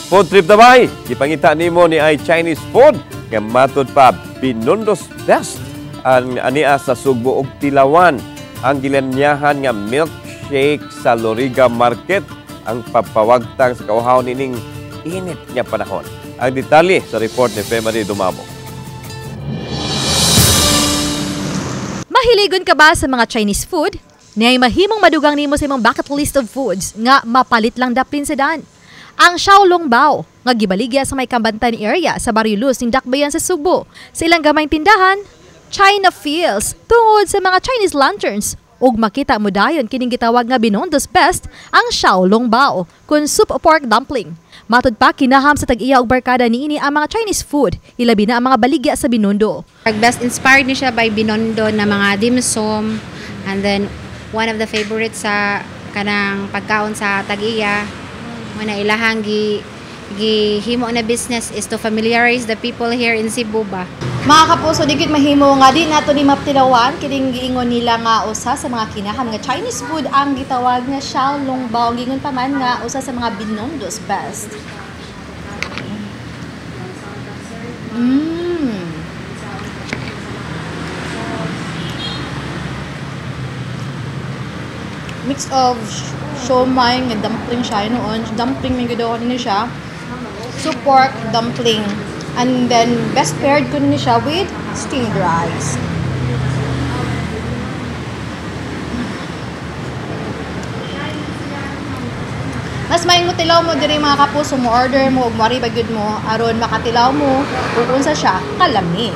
Food trip na bay, gipangita nimo ni ay Chinese food nga matud pa Binondo's best ang ania sa Sugbo ug Tilawan. Ang gilanyahan nga milkshake sa Loriga Market ang papawagtang sa kauhaw nining init nga panahon. Ang detalye sa report ni Femary Dumabo. Mahiligon ka ba sa mga Chinese food? Niay mahimong madugang nimo sa imong bucket list of foods nga mapalit lang daplin sa daan. Ang Xiaolong Bao nga gibaligya sa may Kambantan area sa Barrio Luz ning Dakbayan sa Sugbo. Sa ilang gamayng tindahan, China feels tungod sa mga Chinese lanterns. Ug makita mo dayon kining gitawag nga Binondo's Best ang Xiaolong Bao kun soup pork dumpling. Matud pa kinaham sa tag-iya og barkada niini ang mga Chinese food, ilabi na ang mga baligya sa Binondo. Best inspired ni siya by Binondo na mga dim sum, and then one of the favorites sa kanang pagkaon sa tag-iya. Muna ilahang gihimo na business is to familiarize the people here in Cebu ba. Mga kapuso, di gyud mahimo nga di nato ni maptilawan kining giingon nila nga usa sa mga kinaham nga Chinese food ang gitawag nga Xiaolong Bao. Giingon pa man nga usa sa mga Binondo's best. Mix of siomai nga dumpling siya noon. Dumpling may gud ni siya. So pork dumpling. And then best paired ko ni siya with steamed rice. Mas maayong tilaw mo diri mga kapuso, mo order mo ug moari ba gyud mo aron makatilaw mo ug unsa siya kalami.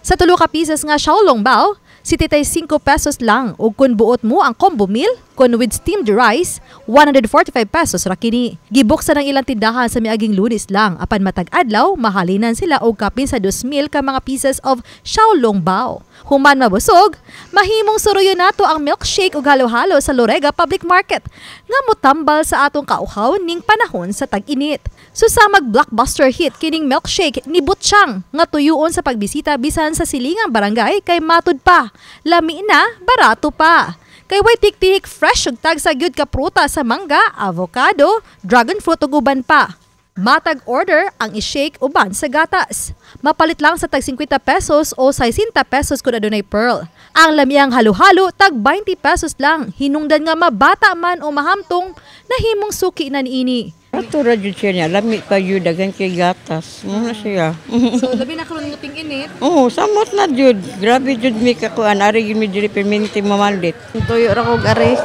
Sa tulo ka pieces nga Xiaolong Bao, 75 pesos lang ug kun buot mo ang combo meal kun with steamed rice, 145 pesos ra kini. Gibuksan ang ilang tindahan sa miaging Lunes lang apan matag adlaw mahalinan sila og kapin sa 2,000 ka mga pieces of Xiaolong Bao. Human mabusog, mahimong suruyon nato ang milkshake ug halo-halo sa Lorega Public Market nga motambal sa atong kauhaw ning panahon sa tag-init. Susamag blockbuster hit kining milkshake ni Butchang nga tuyuon sa pagbisita bisan sa silingang barangay kay matud pa. Lami na, barato pa. Kay way tik-tihik fresh ug tagsa gyud ka prutas sa mangga, avocado, dragon fruit ug uban pa. Matag order ang i-shake uban sa gatas. Mapalit lang sa tag 50 pesos o 60 pesos kung adunay pearl. Ang lamiang halo-halo tag 20 pesos lang. Hinungdan nga mabata man o mahamtong nahimong suki na niini. Ato ra jud siya niya, lami pa jud dagan kay gatas. Muna siya. So labi na karon nga ting-init. Oo, samot na jud. Grabe jud mi kakuan ari jud mi diri perminti mamalit. Tuyo ra kog ari.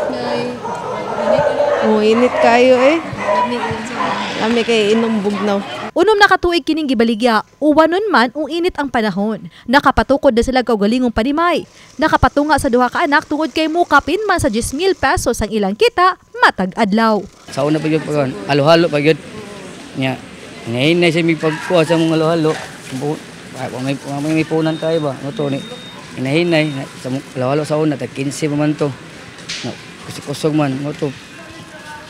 Oh, init kayo eh. Lami kay inom bugnaw. Unom na katuig kining gibaligya, uwanon man o init ang panahon. Nakapatukod na sila kaugalingong panimay. Nakapatunga sa duha ka anak tungod kay mukapin man sa 10,000 pesos ang ilang kita matag adlaw. Sa una pa gyud pagkaon, halo-halo pa gyud. Nya, hinahinay sa mi pagkuha sa mong halo-halo. May punan kayo ba? No to ni. Hinahinay sa halo-halo sa una tag 15 pa man to. No, kusog man mo to.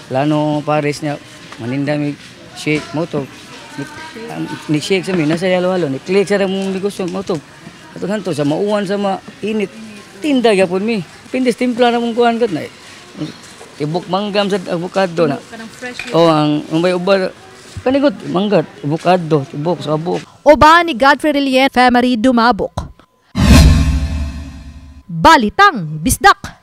Plano Paris niya maninda mi shake mo to. Ni shake sa mi nasa halo-halo ni click sa mong negosyo mo to. Ato sa mauwan sa mainit tinda gyapon mi. Pindis timpla na mong kuan kat na. Tibok manggam sa avocado na. Oh, ang umbay uba kanigot manggat avocado tibok sa abok. Uban ni Godfrey Relien, Femary Dumabok. Balitang Bisdak.